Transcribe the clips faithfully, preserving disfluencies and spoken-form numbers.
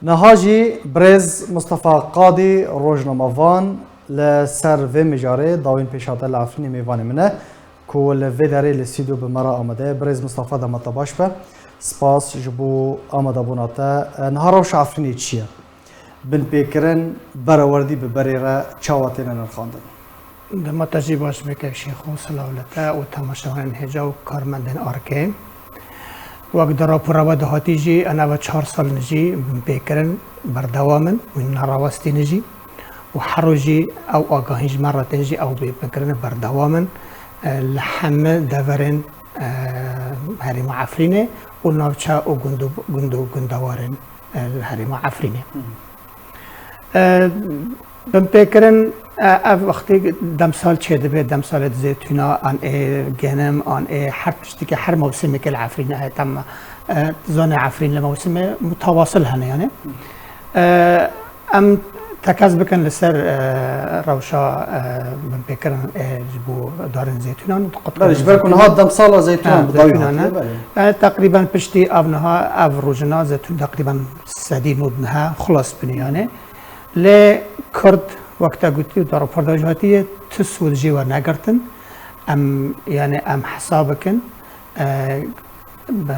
Niha jî birêz Mustafa Qadî, rojnamevan, li ser vê mijarê dawîn pêşhate li Efrînê mêvanê min e, ku li vê derê li stûdyo bi me re amade ye. Birêz Mustafa, dema te baş be. Spas ji bo amadebûna te. Niha rewşa Efrînê çi ye? Binpêkirin, berewerdî bi berê re çawa têne nirxandin? Dema te jî baş be kevşê xwe, silav li te û temaşevanên hêja û karmendên Arkê. Wek di rapora we de hatî jî, ena ve çar sal in jî binpêkirin berdewam in û nerawestî ne jî. Û her roj jî ew agahî ji me re tên jî ew binpêkirin berdewam in, e, li hemî deverên, e, herêma Efrînê û navçe û gund û, gund û gundewarên, e, li herêma Efrînê. Hı hı. E, binpêkirin, e, ev wextê demsal çêdibe, demsalê zeytûna, an ê genim, an ê her tiştekî, her mewsimekê li Efrînê heye, tam, e, zanê Efrîn li mewsimê mutawasil hene, yanî. E, em tekez bikin li ser, e, rewşa, e, binpêkirin, e, ji bo darên zeytûnan û qutkirin. Belê, ji ber ku niha demsala zeytûnan bi dawî hatiye, belê. Yani, teqrîben piştî ev niha, ev rojina zeytûn teqrîben sedî nod niha xulas bûne, yanî. Lê Kurd, wek te gotî û di rapor de jî hatiye, tu sûd jê we negirtin. Em, yani em hesab bikin, e, be,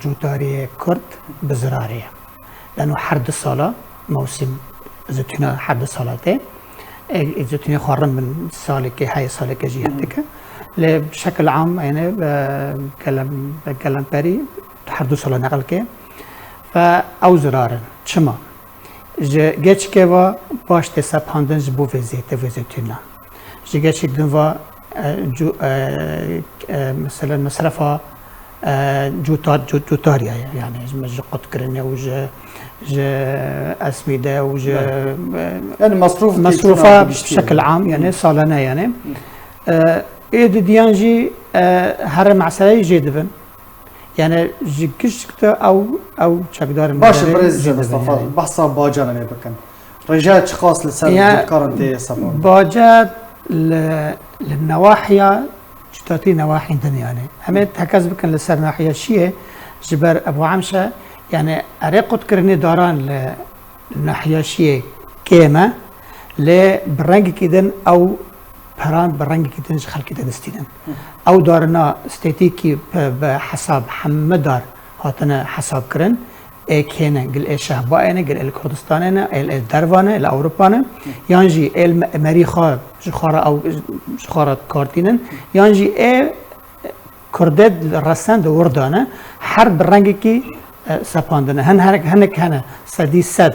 cudariyê Kurd bi zirarê ye. Leno her du sala mewsim zitûna her du sala tê. E, e, zitûnê xwe rin bin salekê heye, salekê jî yek dike. Lê bi şekil am, yani, e, gelem-, gelemperî her du sala neqil ke. Ve ew zirar in. Çima? Ji geçikê ve baş tê sepandin ji bo vê zêtê, vê zêtûna. Ji geçik din ve, e, cu-, e, e, meselen mesrefa, e, cutar-, cu-, cutariya ye. Yani ji, ji qutkirinê û ji, ji esmîde û ji, Belê. e, Yani masrûf mesrûfa têçûna bi giştî şekil ye. am, yani Hı. salane yani. Hı. E, ê didiyan jî, e, here meseleyê jê dibin. Yani ji gişk de ew, ew çekdarin Baş e, berê birêz jî Mustafa, dibin yani. Behsa bacaran ê bikin. Rêjeya çiqas li ser Ya, cotkaran tê sepandin? Bacar li, li newahiya, cudatî newahî din yani. Em ê tekez bikin li ser nahiya Şiyê, ji ber Ebu Emşe, yani erê qutkirinê daran li nahiya Şiyê kêm e, lê bi rengekî din ew peran bi rengekî din ji xelkê de distînin. Hı. Ew darina stetîkî bi, bi hesab hemî dar hatine hesab kirin. Ê kê ne, gil ê Şehbayê ne, gil ê li Kurdistanê ne, ê, ê derva ne, ê li Ewropa ne, Hı. yan jî ê li Me-, Merîxa ji xwe re ew, ji xwe re kartînin, yan jî ê Kurdê resen di wir de ne, her bi rengekî, e, sepandine. Hin, hinek, hinek hene sedî sed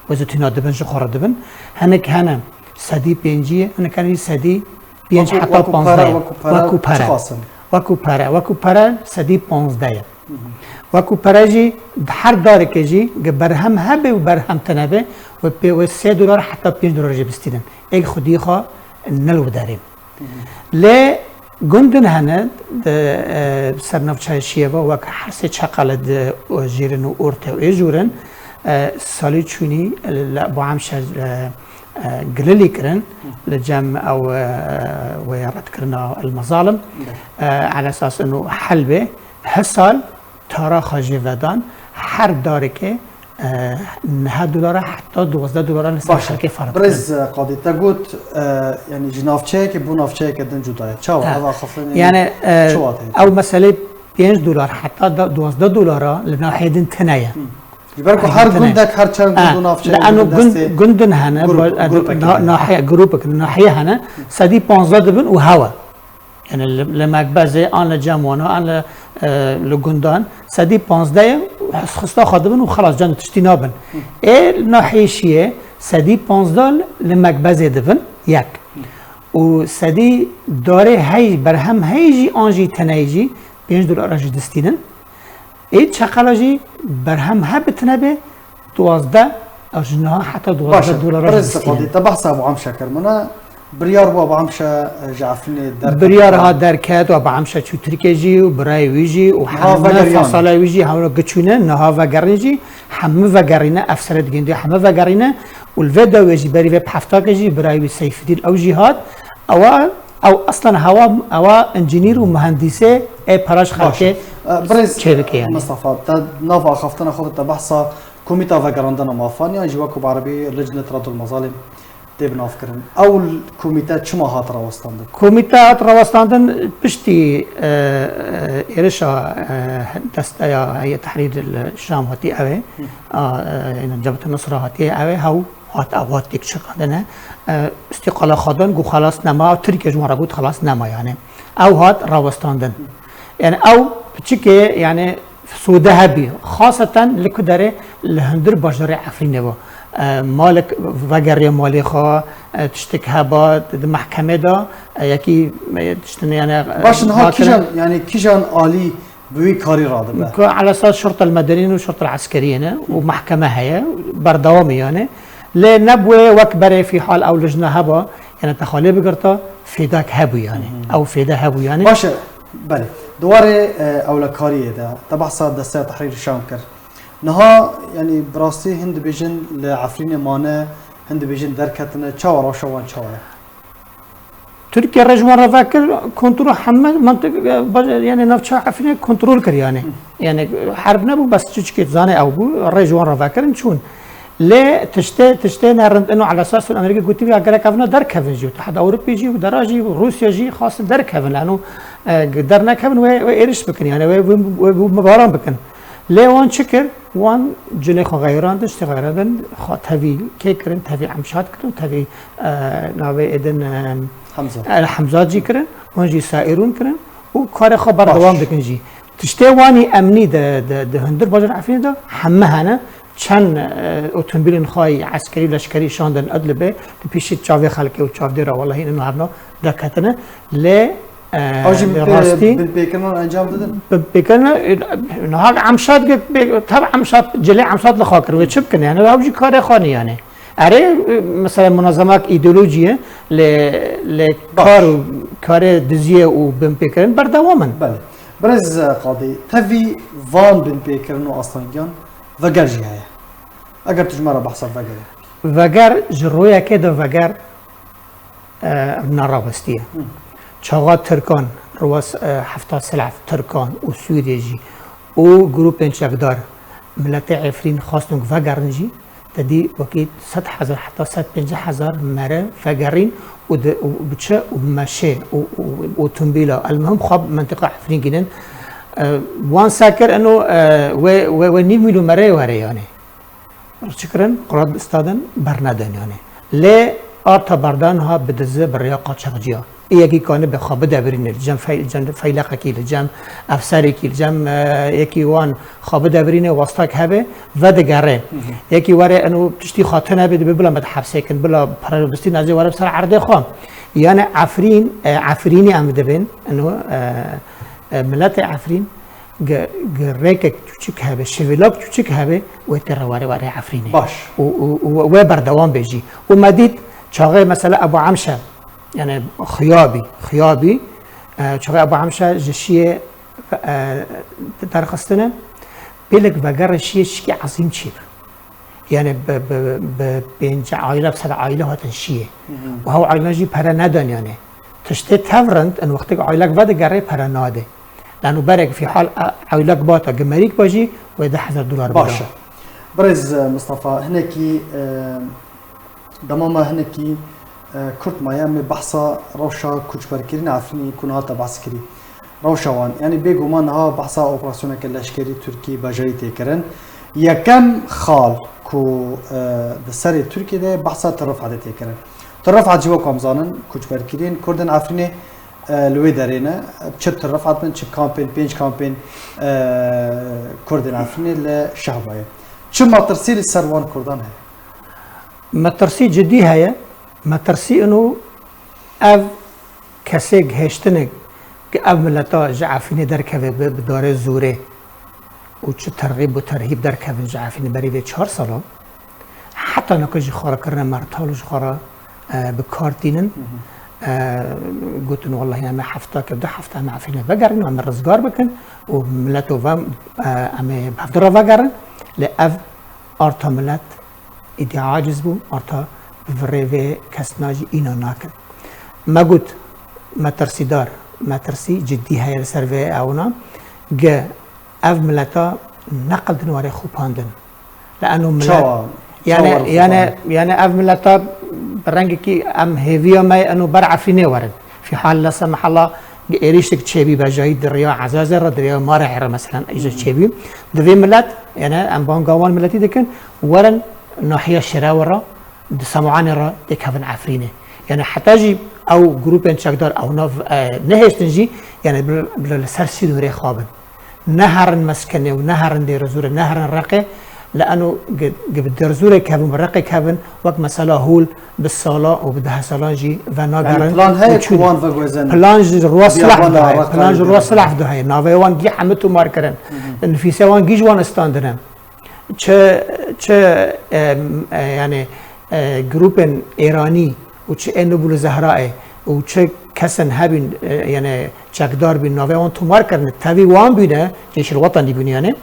wezîtîna dibin, ji xwe re dibin. Hinek hene sedî pêncî, hinek hene sedî pênc Wekû, heta wekû pare, panzdeh. wekû pere Wekû pere. çiqas in? Wekû pere, wekû pere sedî panzdeh ye. Hı hı. Wekû pere jî di her darekê jî ge berhem hebe û berhem tine be, wê pê wê sê dolar heta pênc dolar jî bistînin. Êk xwedî xwe nil widerê. Lê gundin hene di, e, ser navçeya Şiyê ve, wek her sê çeqele di, e, jêrin û orte û êjûr in, e, salî çûnî li Ebu Emşe, e, e, gililî kirin, li cem ew, e, wê redkirina el mezalim, Bele. e, ala esas inu hel bê. Hi sal taraxa jê vedan, her darekê, e, neh dolara heta duwazdeh dolara li ser Baş e. xelkê ferq Birêz, dikin. e, Qadî, te got, e, yani ji navçeyekê bo navçeyeke din cuda ye. Çawa? Ha. Ev axaftinê Yani, e, çi wat heye? ew meselê pênc dolar heta da duwazdeh dolara li nahiyê din tine ye. Hı. Ji ber ku Aydın her tine. gundek, her çend Ha, gund û navçeyên li anu din gund, destê gundin hene, grûp, ba-, e, grûpekî na-, hene. nahiye, grûpek, nahiye hene, sedî panzdeh dibin û hewa. Yani li, li Mekbezê, an li cem wana, an li, e, li gundan, sedî panzdeh ye, xista xwe dibin û xelas, can tiştî nabin. Hı. Ê nahiyê Şiyê, sedî panzdeh li Mekbezê dibin, yek. Û sedî darê hey, berhem hey jî, an jî teney jî, pênc dolara jî distînin. Ê çeqela jî berhem he bi tine be, duwazdeh, ew ji niha heta Baş duwazdeh e. dolara jî Birêz distînin. Qadî, te behsa Ebu Emşe kir. Muna biryar bû Ebu Emşe, e, ji Efrînê derket. Biryar ha derket, Ebu Emşe çû Tirkiye jî û birayê wî jî û Niha hemû vegeriyan. fasala wî jî hewra giçûne, niha vegerîn jî, hemû vegerîne, efserê di gundê hemû vegerîne û li vê dawê jî berî vê bi heftakê jî birayê wî Seyfidîn ew jî hat. Ewa, ew aslan hewa, ewa enjînîr û muhendîsê ê para ji Baş e. xelkê E, birêz çêbike yani. Mustafa, te nava axaftina xwe de te behsa Komîta Vegerandina Mafan yan jî wekî bi erebî Licnet Redul Mazalim tê binavkirin. Ew komîte çima hat rawestandin? Komîte hat rawestandin piştî, e, e, êrişa, e, desteya Heyet Tehrîr li Şam hatî ew ê, a, e, yani Cebhet Nusra hatiye ew ê, hew hat ew hat têk çiqandine. E, îstîqala xwe dan, got xelas nema, Tirkiye ji wan re got xelas nema yani. Ew hat rawestandin. Yani ew piçikê yani sûde hebî. Xaseten li ku derê li hundir bajarê Efrînê bû. E, malik vegeriya malê xwe, e, tiştek heba di, di mehkemê de, e, yekî, e, tiştin yani, e, Baş in, ha, hatine kîjan, yani kîjan alî bi wî karî radibe? Ku ala esas şurtel medenî û şurtel eskeriyê ne û mehkeme heye, berdewamî yani. Lê nebûye wek berê fîhal ew lijna heba, yani te xalê bigirta, fêdak hebû yani. Hı hı. Ew fêde hebû yani. Baş e, belê. Di warê, e, ewlekariyê de, te behsa Desteya Tehrîr Şam kir. Niha, yani bi rastî hin dibêjin li Efrînê mane, hin dibêjin derketine, çawa rewşa wan çawa ye? Tirkiye rê ji wan re vekir, kontrol heme mentik, e, bac-, yani navça Efrînê kontrol kir yani. Hı. Yani herb nebû, bes çiçikê zanê ew bû, rê ji wan re vekirin çûn. Lê tiştê, tiştê ne rind ino ala esas Amerîka gotî ya gerek evna derkevin jî, Îtihad Ewropî jî, dera jî, Rûsya jî xwestin derkevin, lano, e, dernekevin wê, wê êriş bikin, yani wê, wê, wê bû mibaran bikin. Lê wan çi kir? Wan cilê xwe xeyirandin, tiştê xeyirandin, xwe tevî kê kirin, tevî Emşad kirin, tevî, e, navê êdin, e, Hemza. El Hemza jî kirin, wan jî Saîrûn kirin û karê xwe berdewam Baş. dikin jî. Tiştê wanî emnî de, de, de hundir bajar Efrînê de heme hene. Çend, e, otomobîlên xwe yî eskerî û leşkerî şandin Idlibê, di pêşî çavê xelkê û çavdêra welehî ino hevna derketine. Lê, e, Ew jî bi pê-, rastî binpêkirina encam didin? Binpêkirina, e, niha Emşad ge-, bê-, tabi Emşad, cilê Emşad li xwe kir, wê çi bikin? Yani ew jî karê xwe ne yani. Erê, e, mesela munazemak îdeolojî ye, lê, lê Baş. kar û karê diziyê û binpêkirin berdewam in. Belê. Birêz Qadî, tevî van binpêkirin û astangiyan veger jî heye. Eger tu ji me re behsa vegerê. Veger ji royekê de veger, e, nerawestî ye. Hı. Çaxa Tirkan, rewes, e, hefta selef, Tirkan û Sûriyê jî û grûpên çekdar, miletê Efrîn xwestin ku vegerin jî, te dî wekî sed hezar heta sed pêncî hezar mere vegerîn û di, û bi çi û bi meşê û, û, û otomobîla, elmuhim xwe bi mentiqa Efrîn gînin. E, wan sekir eno, e, wê, wê, wê nîv mîlyon mereyê were yani. Çi kirin? Qurat istadin, bernedin yani. Lê arta berdan ha bi dizi, bi riya qaçaxciya. Ê yekî kanibe xwe bidevirîne, li cem fey-, cem feyleqekî, li cem efserekî, li cem, e, yekî wan xwe bidevirîne, wastak hebe, vedigere. Hı hı. Yekî were eno tiştî xwe tune be, dibe bila me di hepsê kin, bila para bistî nazê were bi ser erdê xwe. Yani Efrîn, e, Efrînî em dibin, eno, e, e, miletê Efrîn, Ge-, ge rêkek çûçik hebe, şivilak çûçik hebe, wê tê re warê warê Efrînê. Baş. Û, û, û wê berdewam bê jî. Û me dît çaxê mesela Ebu Emşe, yani Xiyabî, Xiyabî, e, çaxê Ebu Emşe ji şiyê, e, derxistine, pêlek vegerê şiyê şikî ezîm çêbû. Yani bi, bi, bi pênc aile, bi sed aile hatin şiyê. Hı hı. Û hew aile jî pere nedan yani. Tiştê tev rind, in wextek ailek vedigere pere nade. Lano berek fîhal, e, ailek bata, gemerîk ba jî, wê deh hezar dolar bida. Baş e. Birêz, e, Mistefa, hinekî, e, dema me hinekî, e, kurt maye, em ê behsa rewşa koçberkirina Efrînê ku niha te behs kirî. Rewşa wan, yanî bêguman niha behsa operasyoneke leşkerî Tirkî bejayî tê kirin. Yekem xal ku, e, di serê Tirkiyê de behsa Til Rifetê tê kirin. Til Rifet jî wek em zanin, koçberkiriyên Kurdên Efrînê, e, li wê derê ne. Çi Til Rifet bin, çi kampên, pênc kampên, e, Kurdên Efrînê li Şehbayê. Çi metirsî li ser wan Kurdan heye? Metirsî cidî heye. Metirsî ino ev kesê gihêştinik ki ev mileta ji Efrînê derkeve bi, bi darê zorê û çi terxîb û terhîb derkevin ji Efrînê berî vê çar sala, heta nika jî xwe re kirine mertal û ji xwe re, e, bi kar tînin. Hı hı. E, gotin, wellahî em ê hefta ke du hefta em ê Efrînê vegerin, em ê rizgar bikin û mileto ve, e, em ê bi hevdu re vegerin. Lê ev arta milet Îdîa aciz bû, arta bi virê vê kesna jî îna nakin. Me got, metirsîdar, metirsî cidî heye li ser vê ewna, ge ev mileta neqil din warê xopandin. Leeno millet, yani, yani, yani ev milleta bi rengekî em hêviya me eno ber Efrînê werin. Fî hal lesa mehela êrîşek çêbî bejayî di riya Ezazê re, di riya Marehê re, meselen, îja çêbî. Divê millet, yani, em banga wan milletî dikin, werin nahiya Şêrewe re, di Semuanê re têkevin Efrînê. Yani, heta jî ew grûpên çekdar ew nav, e, nehêştin jî, yani, bila, bila li ser sînorê xwe bin. Neherin meskenê û neherin Dêrezûrê, neherin Reqê, li eno gi, gi bi Dêrezûrê kevin, bi Reqê kevin, wek mesela hûl bi salan û bi deh salan jî venagerin. Yani plan heye ku wan veguhezin. Plan ji rûya silah de heye. Plan ji rûya silah de heye. Navê wan gî hemî tomar kirin. Nifîsê wan gî ji wan standine. Çi, çi, e, e, yani, e, grûpên Êranî û çi ê Nûbûl Zehrayê û çi kesên hebîn, e, yani çekdar bîn, navê wan tomar kirine, tevî wan bîne, Ceyşil Wetanî bîne yani,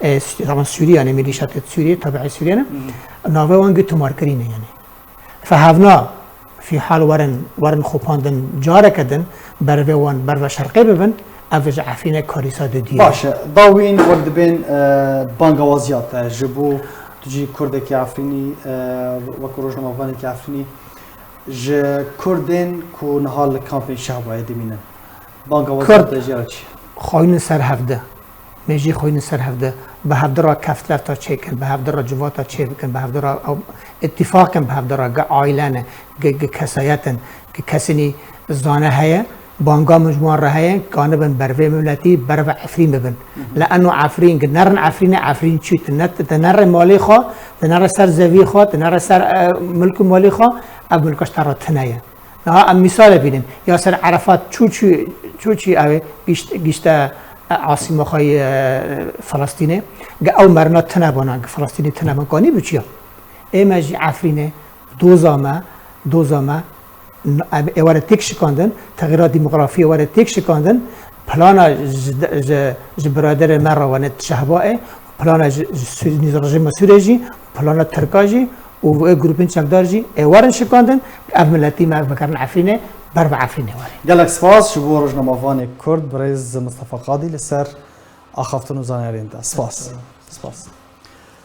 e, Sû-, zaman Sûrî yani, milîşatê Sûriyê, tabiê Sûriyê ne, navê wan gî tomar kirîne yani. Fehevna, fî hal werin, werin xopandin careke din, bervê wan, berve şerqê bibin, ev ji Efrînê karîsa didiye. Baş e, dawîn wek dibên, e, bangawaziya te ji bo tu jî Kurdekî Efrînî, e, wek rojnamevanekî Efrînî, ji Kurdên ku niha li kampên Şehbayê dimînin. Bangawaziya te jê re çi? Xwînin ser hevdi. Mêjî xwînin ser hevdi. Bi hevdi re keftlefta çêkin, bi hevdi re civata çêbikin, bi hevdi re ew îtîfaq kin, bi hevdi re gi aîle ne, gi, gi kesayet in, gi kesînî zane heye, banga min ji wan re heye, kanibin bervê miletî, berve Efrîn bibin. Li eno Efrîn, gi nerin Efrînê, Efrîn çi? Tu ne, tu nere malê xwe, tu nere ser zevî xwe, tu nere ser, e, milk û malê xwe, ev milka ji te re tune ye. Niha em mîsalê bînin. Yasir Erefat çû çû, çû çû ew ê gişt-, gişte, e, asîma xwe yê, e, Filistînê. Ge ew merina tune bana, ge Filistînê tune ban. Kanî bi çiya? Ê me jî Efrînê, doza me, doza me, n-, em ê were têk şikandin, texîra demografiyê were têk şikandin, plana ji, ji, ji biraderê me re wene Şehbayê, plana ji, ji Sû-, nîz rejîma Sûriyê jî, plana Tirka jî û vê grûpên çekdar jî ê werin şikandin, ev miletî me vegerin Efrînê, ber bi Efrînê werin. Gelek spas ji bo rojnamevanê Kurd, birêz Mistefa Qadî li ser axaftin û zanyariyên te. Spas. Spas.